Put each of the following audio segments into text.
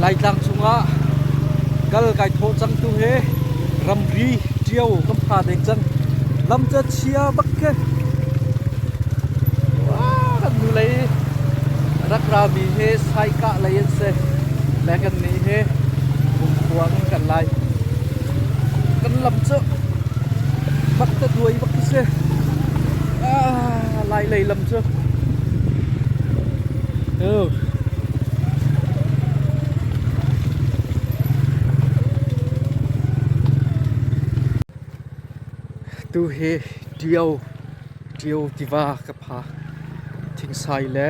Laitlang chungah kal kai thawh cang tu he ramri Ṭio kan pha deng cang. Lam cu a chia bak khi. Kan hnulei rak rami hi Saikah lei an si. Le kan nih hi Bungkhua in kan lai. Kan lam cu bak ta duai bak khi si. Lai lei lam cu. Oh. Tu hi Ṭio Ṭio tiva ka pha. Thingsai le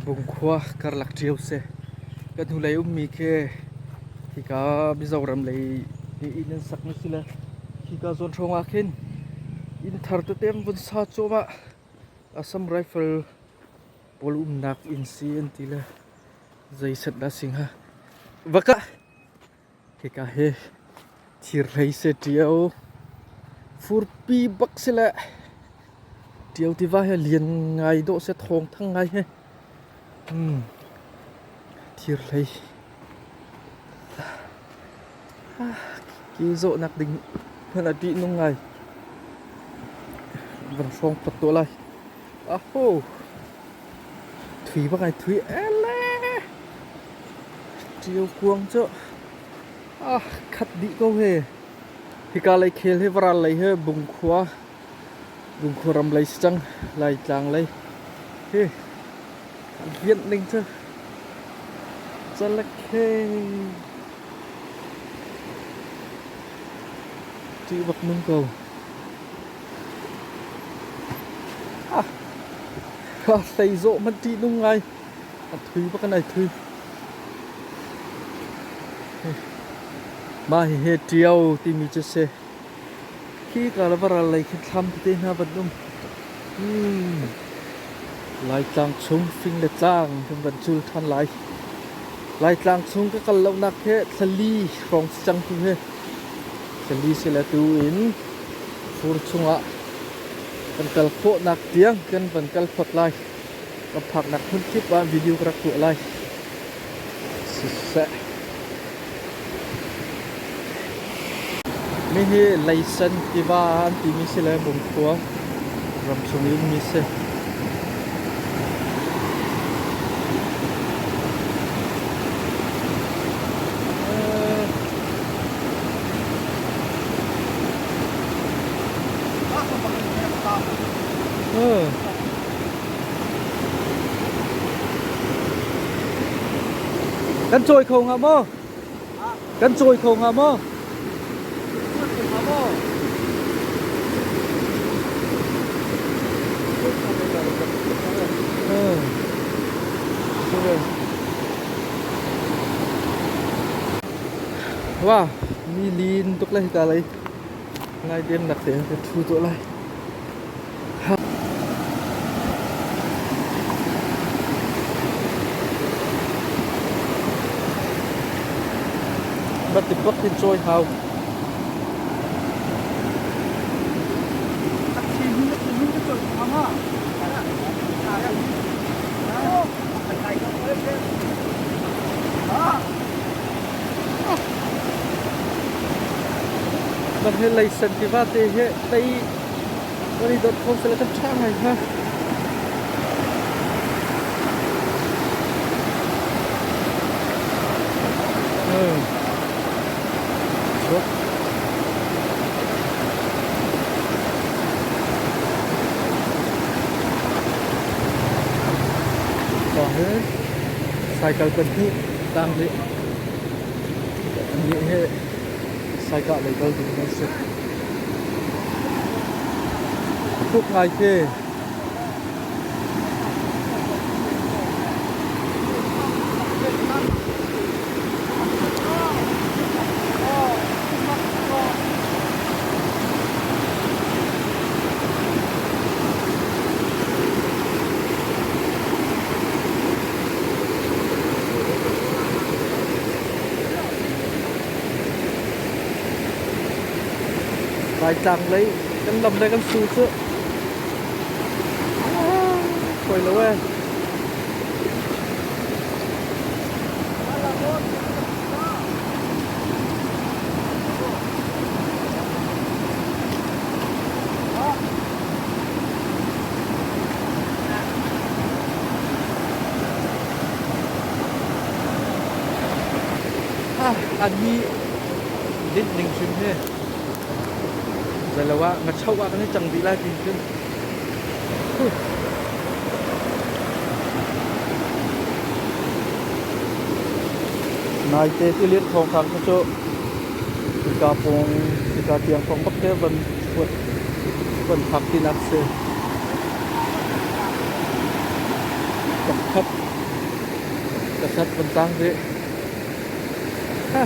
Bungkhua karlak ṭio si. Kan hnulei ummi khi hika Mizoram lei i inn an sakmi si le hika zawn hrawng ah khin inn thar tete an vun sa cuahmah. Assam Rifle pawl umnak inn si an ti le zeiset dah si hnga. Va kah! Hika hi thirhlei si ṭio. Furpi bak si le ṭio tiva hi lian ngai dawh seh thawng thang ngai hi. Thirhlei. Ki zawhnak ding hmanh a ṭihnung ngai. Van hrawng phot tuah lai. Aho! Thui bak ai thui ele! Ṭio kuang cu ah khat dih ko hi. Hika lei khel hi varal lei hi Bungkhua Bungkhua ram lei si cang Laitlang lei hi lianh ning cu calek he ṭih bak nung ko. Ah hlei zawh hmanh ṭih nung ngai. A thui bak in ai thui. Mah hihi ṭio timi cu si. Khi ka le varal lei khi thlam tete hna van um. Laitlang chung fing le tlang kan van cul ṭhan lai. Laitlang chung ka kal lonak hi thlali hrawng si cang tu hi. Thlali si le tu in fur chungah kan kal khawhnak tiang kan van kal phot lai. Ka phaknak hmun kip ah video ka rak tuah lai. Siseh. Mi hi Leisen tiva an timi si le Bungkhua ramchung i ummi si. Kan cawi kho hnga maw? Kan cawi kho hnga maw? Wow, mi lin tuk le hika lei ngai dem nak te ka thu tuah lai. Bati bak hin cawi hau. Mah hi leisen tiva te hi tei Kan i dawt kho seh kan ṭha ngai hnga. Chuak. Ka hi cycle pahnih tang rih. Annih hi cycle lei kal ding an si. Tuk ngai khi. Laitlang lei kan lam le kan su cu fawi lo ee. A ni linh ning hrim hi zeilo ah ngacho ah kan i cang dih lai tin cun. Naite tilian thawngthang kha cu hika pawng hika tiang hrawng bak te van chuat van phak tinak si. Pakhat pakhat van tang rih. Ha.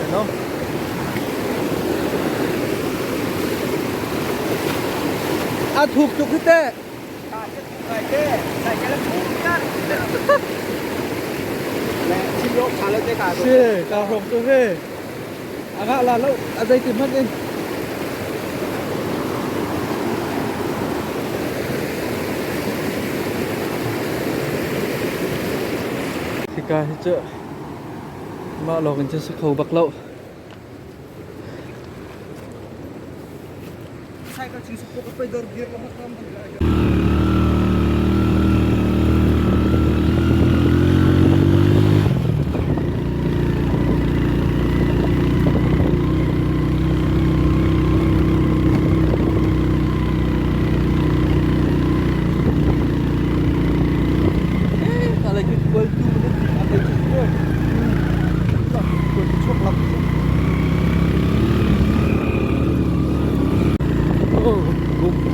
Hello. A thuk tuk hi teh. Si, ka hrawng tu hi. A ngah la lo, a zei ti hmanh in. Hika hi cu mah lawng in cun si kho bak lo.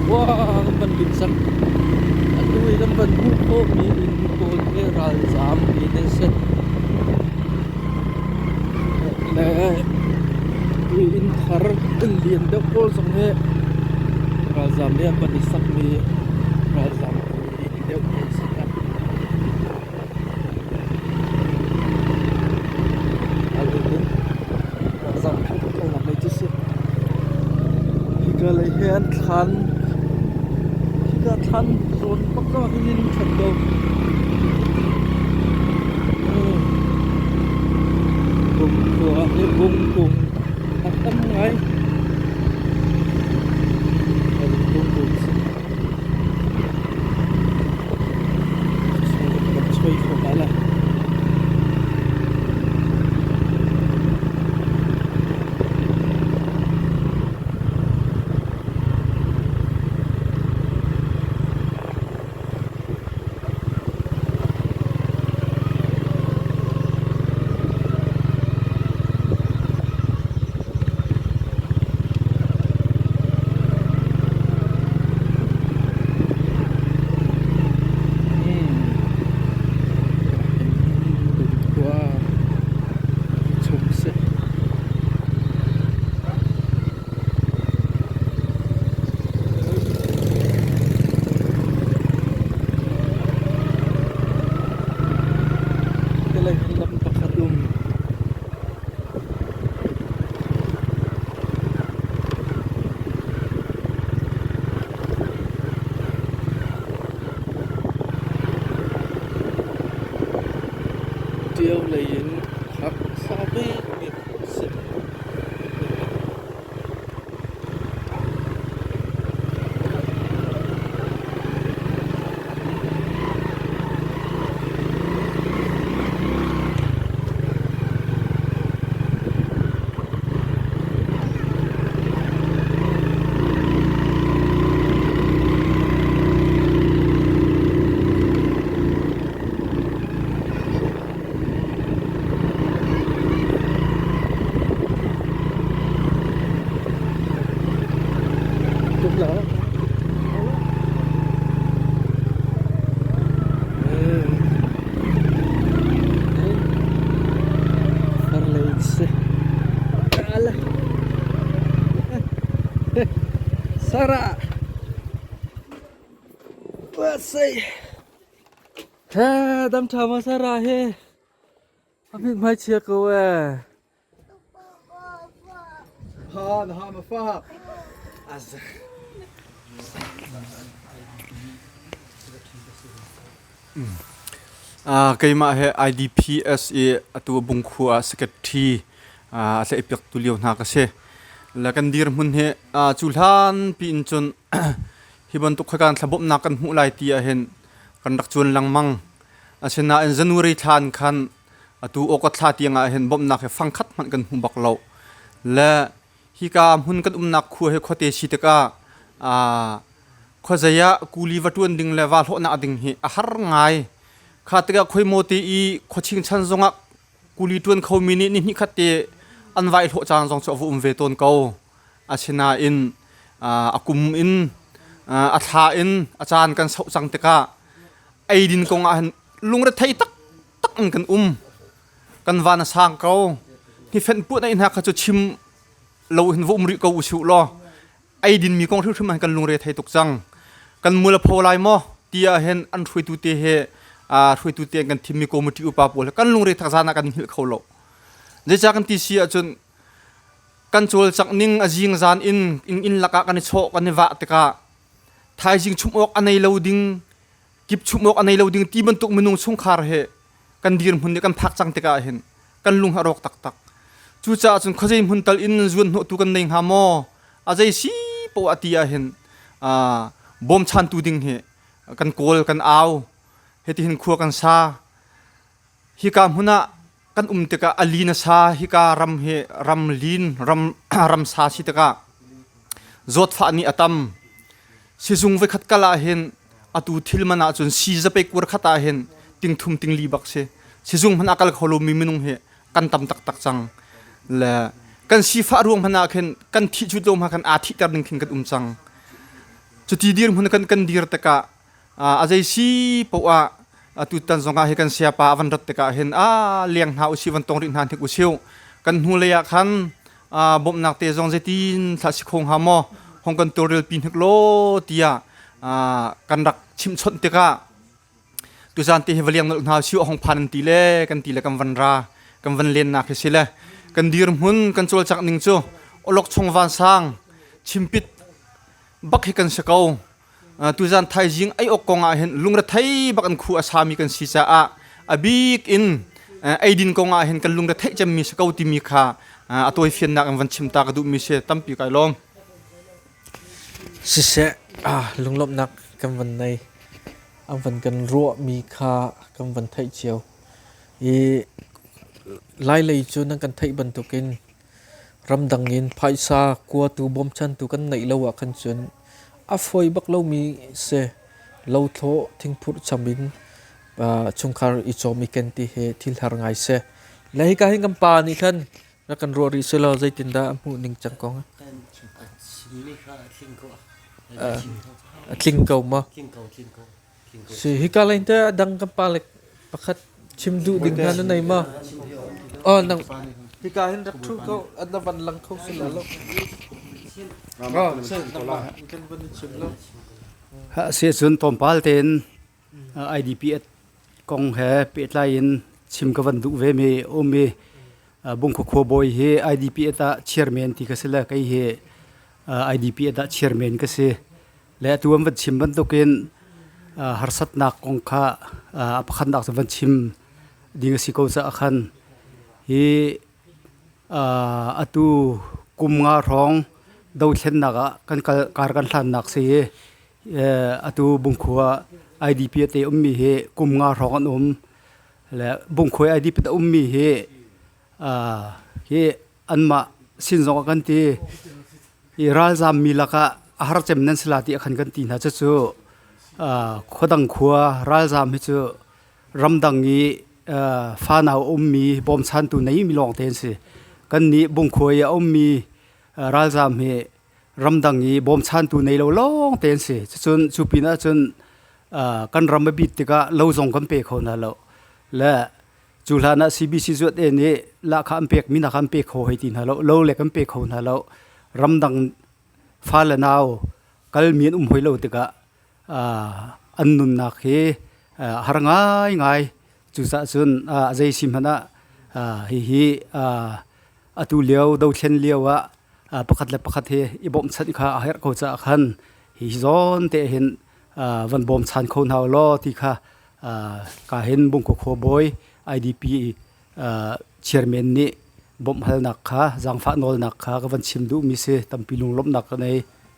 Khua kan van lut cang. Atu i kan van hmuh khawhmi inn pawl hi ralzaam inn an si. Le hi inn thar inn lian deuh pawl zong hi ralzaam nih an van i sakmi ralzaam inn deuh an si hna. Hika lei hi an thlan hika thlan zawn bak zong ah hin an ṭhat ko. Bungkhua hi bungkung a tam ngai. Bungkung si. Kan choi kho hna lai. Khua chung si. Kalay lam pakhat um. Ṭio lei in khak sau bikmi a si. Tuk lo. Sara. He dam ṭha maw Sarah he? A mithmai chia ko ee. Ha na ha ma fa. Keimah he IDPS i atu Bungkhua ah secretary a tlaihpiak tu lio hna ka si. Le kan dirhmun hi cu hlan piin cun hi bantuk khoikan thlabawmhnak kan hmuh lai ti ahhin kan rak cuan lengmang. Asinain January thla in khan atu August thla tiang ah hin bawmhnak hi fangkhat hmanh kan hmu bak lo. Le hika hmun kan umnak khua hi khuate si tikah khuazei ah kuli va ṭuan ding le va hlawhnak ding hi a har ngai. Kha tikah khuaimaw te i khuaching chan zongah kuli ṭuan khomi nih ni hnih khat te an vai hlawh caan zong cu a va um ve tawn ko. Asinain a kum in a thla in a caan kan soh cang tikah eidin kong ah hin lungrethei taktak in kan um. Kan van a sang ko. Hi fenh puah na hna kha cu chim lo hin va um rih ko usih law eidin mi kong hrimhrim ah kan lungre thei tuk cang. Kan mul a pho lai maw ti ah hin an hruaitu te he hruaitu te kan thimmi committee upa pawl he kan lungre thak zan ah kan hngilh kho lo. Zeicah kan ti si ahcun kan cawlcangh ning a zingzan in inn lakah kan i chawh kan i vah tikah thaizing chumh awk a nei lo ding kip chumh awk a nei lo ding ti bantuk minung chungkhar he kan dirhmun nih kan phak cang tikah hin kan lung a rawk taktak. Cucaah cun khuazei hmun tal in zuan hnawhtu kan nei hnga maw? A zei si poah ti ah hin bawmchantu ding hi kan kawl kan au. Hitihin khua kan sa. Hika hmun ah kan um tikah a lin a sa. Hika ram hi ram lin ram ram sa si tikah zawtfah nih a tam. Sizung voikhat kal ah hin atu thil man ahcun si zapei kuar khat ah hin tingthum tingli bak si. Sizung hmanh a kal kho lomi minung hi kan tam taktak cang. Le kan sifah ruang hmanh ah khin kan thih cut lo hmanh khan aa thihter ding khin kan um cang. Cuti dirhmun kan kan dir tikah a zei si poah atutan zongah hi kan siapa a van rat tikah hin a leng hna usih van tong rih hna hnik usih kan hnu lei ah khan bawmhnak te zong zeitin thlah si kho hnga maw hong kan tawlrel pi hnik law tiah kan rak chimhchawnh tikah tuzan te hi va liang nolh hna usih hong phan an ti le kan ti le kan van ra kan van lennak hi si le kan dirhmun kan cawlcangh ning cu olok chung vansang chimpit bak hi kan si ko. Tuzan thaizing ei awk kong ah hin lungrethei bak an khu a sami kan si caah a bik in eidin kong ah hin kan lungretheih cemmi si ko timi kha a tawifiannak in van chim ta ka duhmi si. Tampi kai lawm. Siseh, lunglawmhnak kan van nei. An van kan ruahmi kha kan van theih cio. I Lailei cu nan kan theih bantukin Ramdang in phaisa kuatu bawmchantu kan neih lo ahkhan cun a fawi bak lomi si. Lothlawh thingphurh cham in chungkhar i cawm i ken ti hi thil har ngai si. Le hika hin kan pa nih khan rak kan ruah rih selaw zeitindah a hmuh ning cang kong? A tling ko maw? Si hika lei teh a dang kan pa le pakhat chim duh ding hna na nei maw? Oh, nang hika hin rak ṭhu ko, na van lang kho si la lo. Oh, si, nangmah kan van i chim lo. Ha si cun tlawmpal tein IDP kong he pehtlai in chim ka van duh ve mi um i Bungkhua khuabawi hi IDP ah chairman ti ka si le kei hi IDP ah chairman ka si. Le atu an van chim bantukin harsatnak kong kha a pakhatnak cu van chim ding a si ko caah khan hi atu kum nga hrawng dothlennak ah kan kal kar kan hlannak si i atu Bungkhua IDP te ummi hi kum nga hrawng an um le Bungkhua IDP te ummi hi hi anmah sin zong ah kan ti i ralzammi lakah a har cem nan si la ti khan kan ti hna. Cucu khuadang khua ralzam hi cu ramdang i fanau ummi bawmchantu nei mi lawng te an si. Kannih Bungkhua i a ummi ralzam hi ramdang i bawmchantu nei lo lawng te an si. Cucun cu pinah cun kan ram a bit tikah lo zong kan pe kho hna lo. Le Cu hlan ah CBC zuat e nih lahkhah an pek mi hna kha an pe kho hoi ti hna lo, lo le kan pe kho hna lo. Ramdang fa le nau kalmi an um hoi lo tikah. An nunnak hi har ngaingai. Cucaah cun a zei si hmanh ah hihi atu lio dothlen lio ah pakhat le pakhat hi i bawmhchanh kha a herh ko caah khan hi zawn te hin van bawmchan kho hna law ti kha ka hin Bungkhua khuabawi IDP chairman nih bawmhhalnak kha zaangfah nawlnak kha ka van chim duhmi si. Tampi lunglawmhnak ka nei.